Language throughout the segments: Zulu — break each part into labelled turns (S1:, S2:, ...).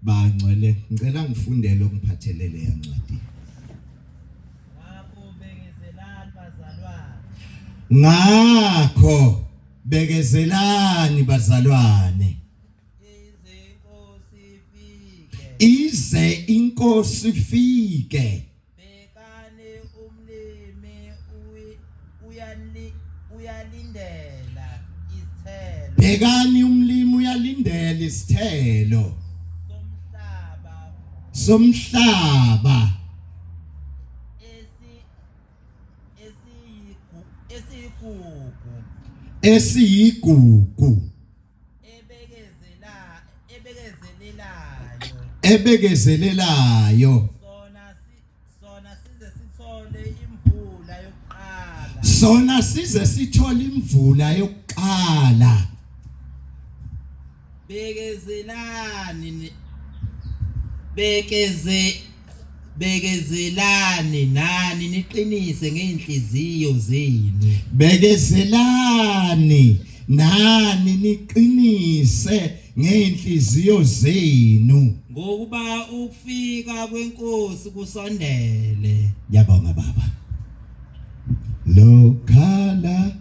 S1: Bangcwele, ngicela ngifundele okungiphathelele yancwadi.
S2: Ngakho bekezelani bazalwane.
S1: Ngakho bekezelani bazalwane.
S2: Ize inkosi ifike.
S1: Ize inkosi ifike.
S2: Bhekani umlimi uyalindela isithelo.
S1: Bhekani umlimi uyalindela isithelo.
S2: Somhlaba.
S1: Somhlaba.
S2: Esiyigugu.
S1: Esiyigugu.
S2: Ebekezela ebekezelelayo.
S1: Ebekezelelayo.
S2: Sona sona size sithole imvula yokuqala.
S1: Sona size sithole imvula yokuqala.
S2: Bekezelani bekeze bekezelani nani niqinise ngeenhliziyo zenu.
S1: Bekezelani nani niqinise ngeenhliziyo zenu.
S2: Ngokuba ukufika kwenkosi kusondele.
S1: Ngiyabonga baba. Lokhala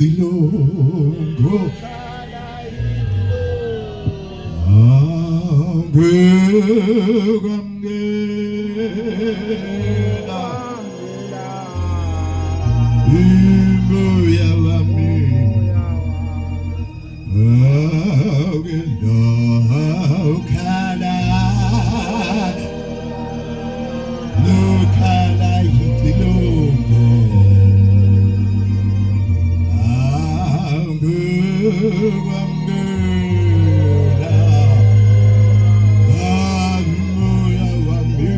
S1: icilongo angekwamukela umoya wami Awukhala Lukhala icilongo Angikwamukela Umoya wami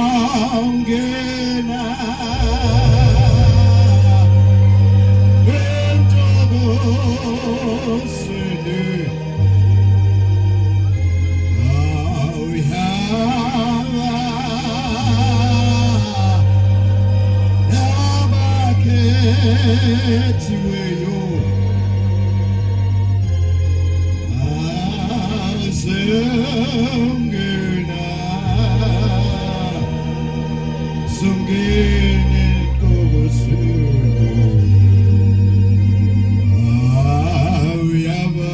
S1: Azawungena entokozweni awuyaba nabakhethiweyo Azongena Songene entokozweni Awuyaba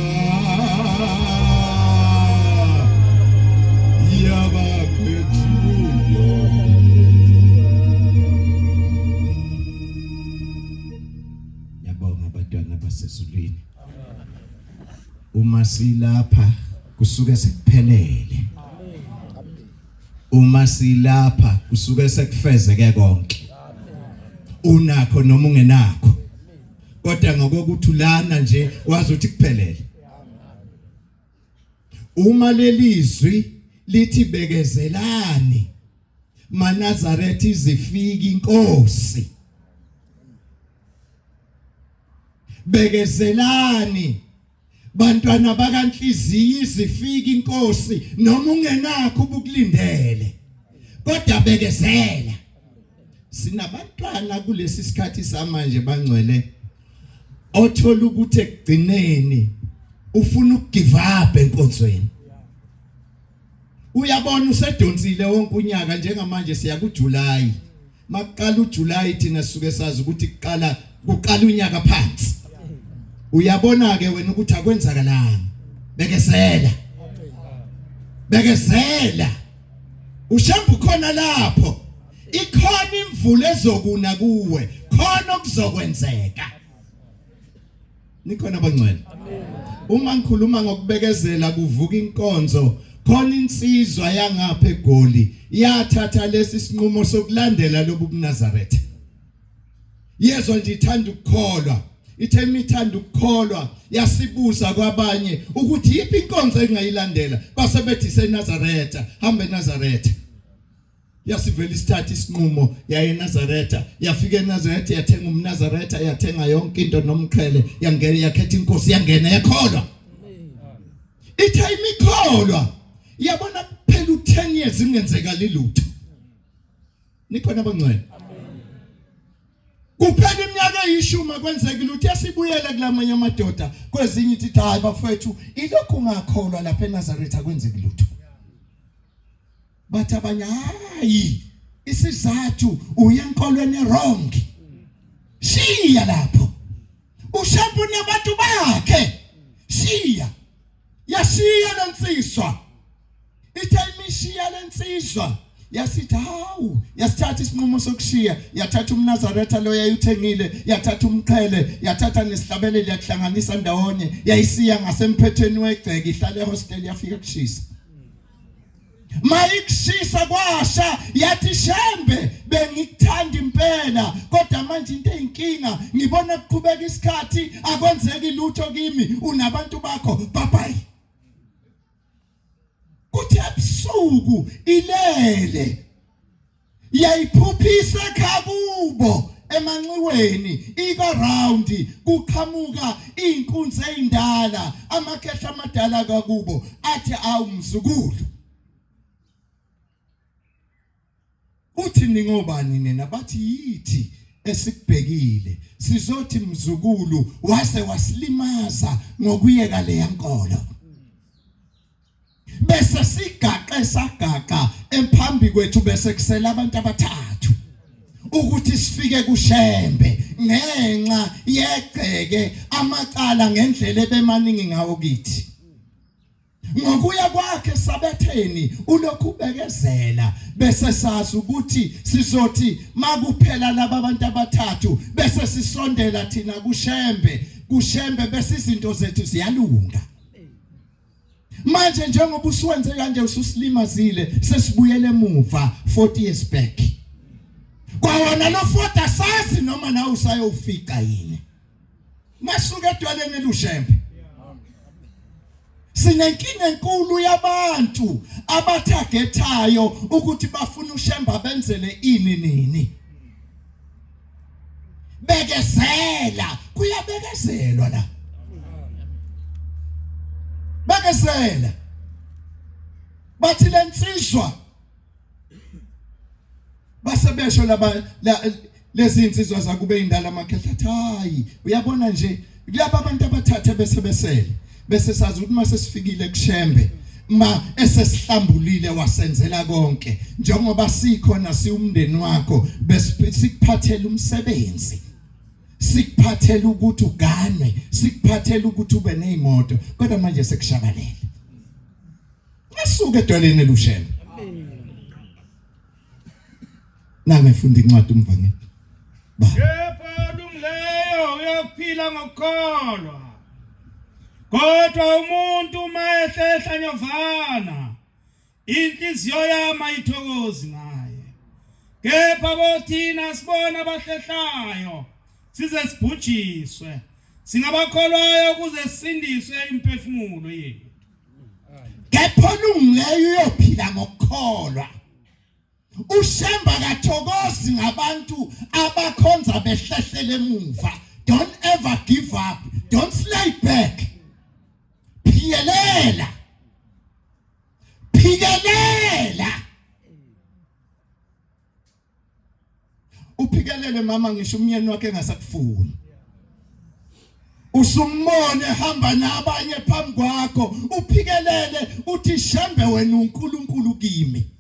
S1: Yabakhethiweyo Ngiyabonga abantwana basezulwini. Uma silapha kusuke sekuphelele. Uma silapha kusuke sekufezeke konke. Unakho noma ungenakho. Kodwa ngokokuthi ulana nje wazi ukuthi kuphelele. Uma lelizwi lithi bekezelani maNazaretha izifika inkosi. Bekezelani bantwana bakanhliziyo izifika inkosi noma ungenakho ubukulindele kodwa bekezela. Sinabantwana kulesi sikhathi samanje bangcwele othola ukuthi ekugcineni ufuna ukugive up enkonzweni. Uyabona usedonsile wonke unyaka njengamanje siya kuJuly. Makuqala uJuly thina sisuke sazi ukuthi kuqala kuqala unyaka phansi. Uyabona ke wena ukuthi akwenzakalanga. Bekezela. Bekezela. Ushembe khona lapho. Ikhona imvula ezokuna kuwe, khona okuzokwenzeka. Nikhona abangcwele. Uma ngikhuluma ngokubekezela kuvuka inkonzo khona insizwa yangapha eGoli yathatha lesi sinqumo sokulandela lobu buNazaretha. Yezwa nje ithanda ukukholwa. Ithe imithanda ukukholwa yasibuza kwabanye ukuthi yiphi inkonzo engayilandela base bethi seNazaretha hambe eNazaretha. Yasivela isithatha isinqumo yaye eNazaretha yafika eNazaretha yathenga umNazaretha yathenga yonke into nomqhele yangena yakhetha inkosi yangena yakholwa ithe imikholwa yabona kuphela u10 years ingenzeka lilutho nikhona abangcwele kuphela. Iminyaka eyishumi akwenzeki lutho yasibuyela kulamanye amadoda kwezinye ithi hayi bafethu ilokhu ngakholwa lapha eNazaretha kwenzeki lutho. Bathi abanye hayi isizathu uye enkolweni wrong. Shiya lapho. Ushembu nabantu bakhe. Shiya. Yashiya lensizwa. Ithe imishiya lensizwa yasithi hawu yasithatha isinqumo sokushiya yathatha umNazaretha lo yayuthengile yathatha umqhele yathatha nesihlabeleli yakuhlanganisa ndawonye yayisiya ngasemphethweni wegceke ihlale ehostel yafika kushisa mayikushisa kwasha yathi shembe bengikuthanda impela kodwa manje into eyinkinga ngibona kuqhubeka isikhathi akwenzeki lutho kimi unabantu bakho bye bye kuthi ebusuku ilele yayiphuphisa ekhaya kubo emanxiweni ika round kuqhamuka inkunzi ezindala amakhehla amadala kakubo athi awu mzukulu uthi ningobani nina bathi yithi esikubhekile sizothi mzukulu wase wasilimaza ngokuyeka leya nkolo bese sigaqe sagaqa emphambi kwethu bese kusela abantu abathathu ukuthi sifike kushembe ngenxa yegceke amacala ngendlela ebemaningi ngawo kithi ngokuya kwakhe sabetheni ulokhu bekezela bese sazi ukuthi sizothi makuphela laba abantu abathathu bese sisondela thina kushembe kushembe bese izinto zethu ziyalunga manje njengoba usuwenze kanje ususilimazile sesibuyele emuva 40 years back kwawona lo 40 asazi noma nawe usayofika yini masuka edwaleni elushembe sinenkinga enkulu yabantu abathagethayo ukuthi bafuna ushemba benzele ini nini bekezela kuyabekezelwa la bekezela bathi lensizwa base besho laba lezi insizwa zakube indala amakhehla hayi uyabona nje kulaba abantu abathathe bese besele bese sazi ukuthi mase sifikile kushembe ma esesihlambulile wasenzela konke njengoba sikhona siwumndeni wakho besikuphathela umsebenzi sikuphathela ukuthi uganwe sikuphathela ukuthi ube nezimoto kodwa manje sekushabalele ngasuka edwaleni elushembe Nangifunda incwadi umvangeli.
S3: Ba. Kepha olungileyo uyophila ngokukholwa. Kodwa umuntu uma ehlehla nyovana, inhliziyo yami ayithokozi ngaye. Kepha bothina sibona abahlehlayo size sibhujiswe. Singabakholwayo ukuze sisindiswe imiphefumulo yethu.
S1: Kepha olungileyo uyophila ngokukholwa. uShemba kathokozi ngabantu abakhonza behlehlele emuva don't ever give up don't slide back phikelela phikelela uphikelele mama ngisho umyeni wakhe engasakufuni usumbone hamba nabanye phambi kwakho uphikelele uthi shembe wena uNkulunkulu kimi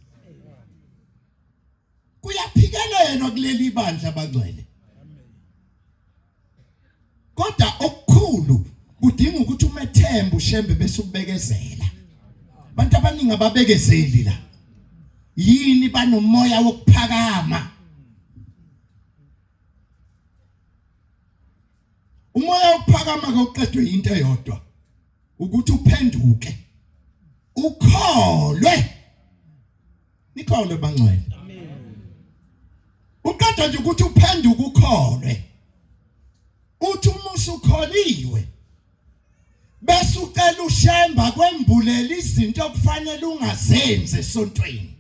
S1: kuyaphikelelwa kuleli bandla abangcwele kodwa okukhulu kudinga ukuthi umethembe ushembe bese ubekezela abantu abaningi ababekezeli la yini banomoya wokuphakama umoya wokuphakama koqedwe into eyodwa ukuthi uphenduke ukholwe nikholwe bangcwele uqeda nje ukuthi uphenduke ukholwe uthi uma usukholiwe bese ucela ushemba kwembulela izinto okufanele ungazenzi esontweni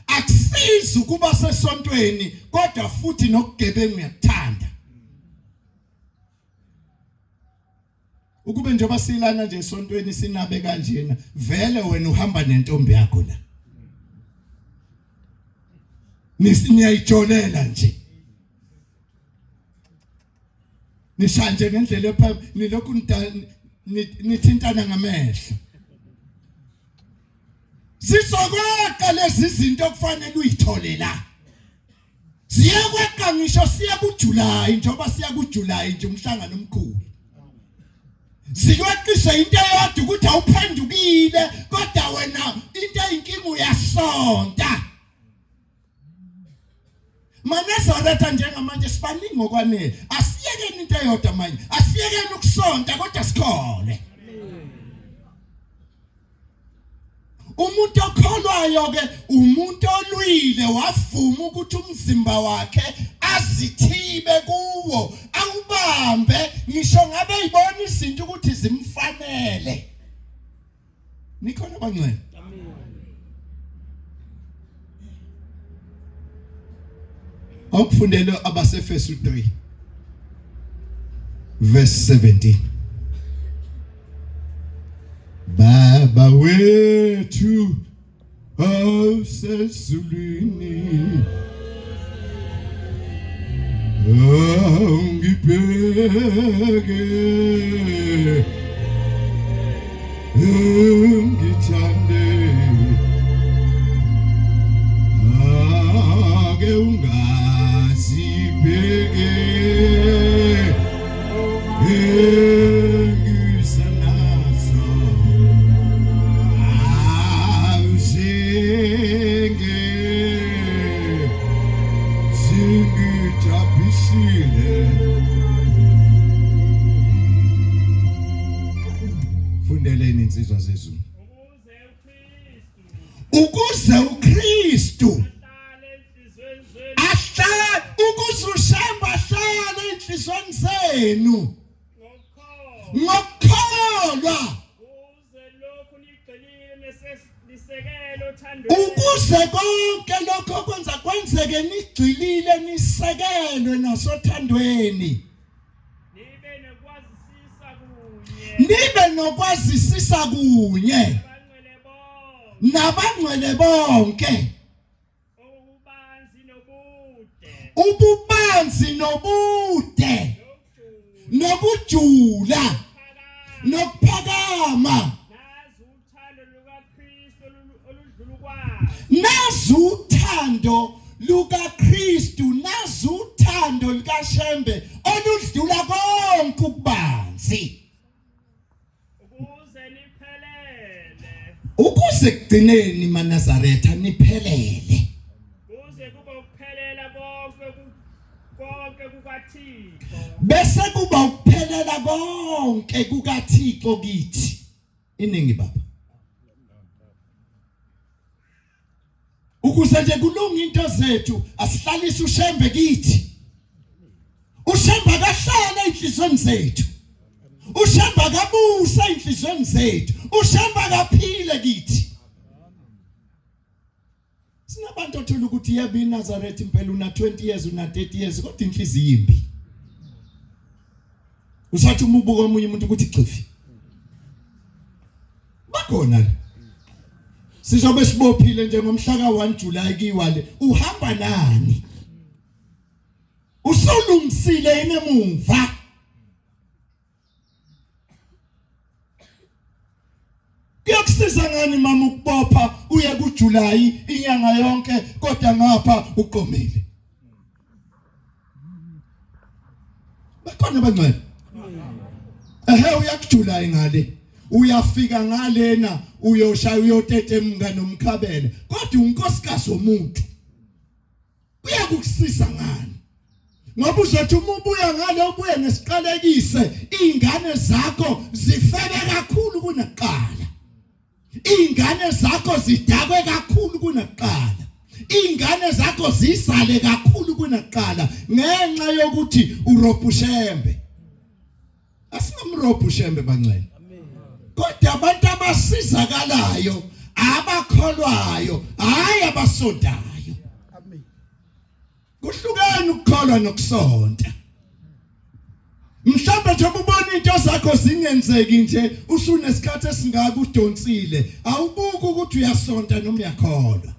S1: akusizi ukuba sesontweni kodwa futhi nokugebengu uyakuthanda ukube njengoba silana nje esontweni sinabe kanjena vele wena uhamba nentombi yakho la niyayijolela nje Nishaya nje ngendlela epha nilokhu nithintana ngamehlo. Sizokweqa lezi zinto okufanele uyithole la. Siyakweqa ngisho siya kuJuly njengoba siya kuJuly nje umhlangano omkhulu. Sikweqisa into eyodwa ukuthi awuphendukile kodwa wena into eyinkinga uyasonta. MaNazaretha njengamanje sibaningi ngokwanele. Asiyekeni into eyodwa manje. Asiyekeni ukusonta kodwa sikhole. Umuntu okholwayo ke umuntu olwile wavuma ukuthi umzimba wakhe azithibe kuwo awubambe ngisho ngabe ibona izinto ukuthi zimfanele. Nikhona bangcwele? Awukufundele abaseFesu 3 verse 17. Baba wethu osezulwini Ungibheke ungithande ake ungazibheke engisenazo awusenge zingijabhisile fundeleni insizwa zezulu ukuze uKristu ahlale ukuze uShembe ahlale enhlizweni zenu ngokukholwa ukuze konke lokho okwenza kwenzeke nigxilile nisekelwe nasothandweni nibe nokwazisisa kunye nabangcwele bonke ububanzi nobude nokujula nokuphakama nazi uthando lukaKristu nazi uthando lukaShembe oludlula konke ukubanzi
S3: ukuze niphelele
S1: ukuze kugcineni maNazaretha niphelele
S3: kuze kube ukuphelela konke konke kukaThixo
S1: bese kuba ukuphelela konke kukaThixo kithi iningi baba ukuze nje kulunge into zethu asihlalise ushembe kithi ushembe akahlale enhlizweni zethu ushembe akabuse enhlizweni zethu ushembe akaphile kithi Sinabantu othola ukuthi yebo iNazaretha impela una 20 years una 30 years kodwa inhliziyo imbi. Usathi uma ubuka omunye umuntu ukuthi gxifi. Bakhona le. Sizobe sibophile nje ngomhla ka1 July kiwa le. Uhamba nani? Usulungisile yini emuva? Kuyokusiza ngani mama ukubopha uye kuJuly inyanga yonke kodwa ngapha uqomile. Bakhona abangcwele. Ehe uyakuJuly ngale. Uyafika ngalena uyoshaya uyotetemuka nomkhabele kodwa unkosikazi womuntu. Kuyakukusiza ngani? Ngoba uzothi uma ubuya ngale ubuye nesiqalekise izingane zakho zifebe kakhulu kunakuqala. Izingane zakho zidakwe kakhulu kunakuqala. Izingane zakho zisale kakhulu kunakuqala ngenxa yokuthi urobhushembe. Asingamrobhu shembe bangcwele. Kodwa abantu abasizakalayo abakholwayo hayi abasontayo. Amen. Kuhlukene ukukholwa nokusonta. Mhlawumbe nje ubona into zakho zingenzeki nje usunesikhathi esingaka udonsile awubuki ukuthi uyasonta noma uyakholwa.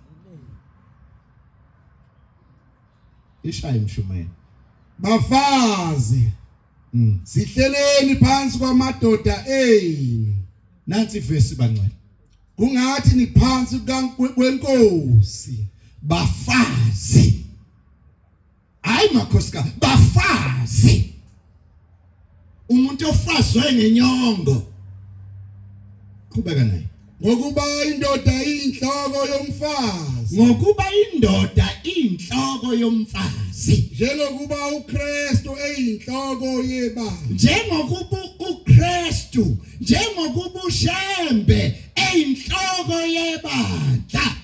S1: Ishaye mshumayeli.
S4: Bafazi. Sihleleni phansi kwamadoda enu.
S1: Nansi ivesi bangcwele.
S4: Kungathi niphansi kwenkosi.
S1: Bafazi. Hayi makhosika, bafazi. Umuntu ofazwe ngenyongo. Qhubeka naye.
S4: Ngokuba indoda iyinhloko yomfazi.
S1: Ngokuba indoda iyinhloko yomfazi.
S4: Njengokuba uKristu eyinhloko yebandla.
S1: Njengokuba uKristu, njengokuba uShembe eyinhloko yebandla.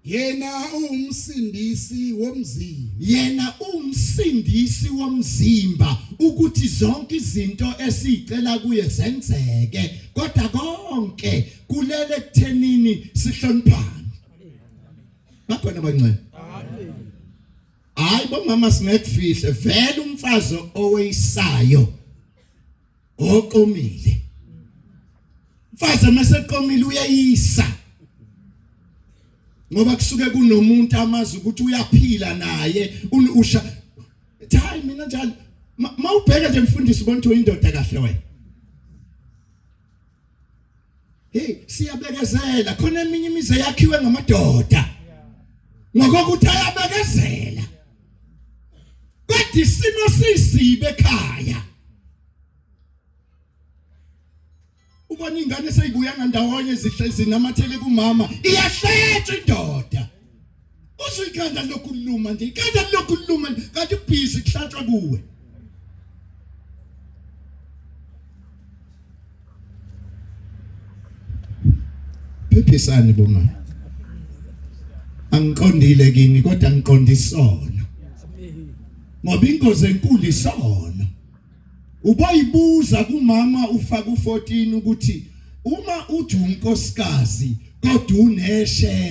S4: Yena uwumsindisi womzimba.
S1: Yena uwumsindisi womzimba ukuthi zonke izinto esicela kuye zenzeke kodwa konke kulele kuthenini sihloniphane. Bakhona abancane. Hayi bomama singekufihle vele umfazi oweyisayo oqomile mfazi maseqomile uyeyisa ngoba kusuke kunomuntu amazi ukuthi uyaphila naye usha hayi mina njalo mawubheka nje mfundisi ubona ukuthi uyindoda kahle wena. Hey siyabekezela khona eminye imizi yakhiwe ngamadoda ngokuthi ayabekezela kodwa isimo sisibe ekhaya ubona ingane seyibuya ngandawonye zihlezi namathele kumama iyahletshwa indoda uzwe ikhanda lokuluma nje ikhanda lokuluma kanti ubhizi kuhlatshwa kuwe. Phephisani boma. Angiqondile kini kodwa ngiqonda isono. Ngoba ingozi enkulu isono. Uboyibuza kumama ufaka u14 ukuthi uma uthi unkosikazi kodwa uneshe.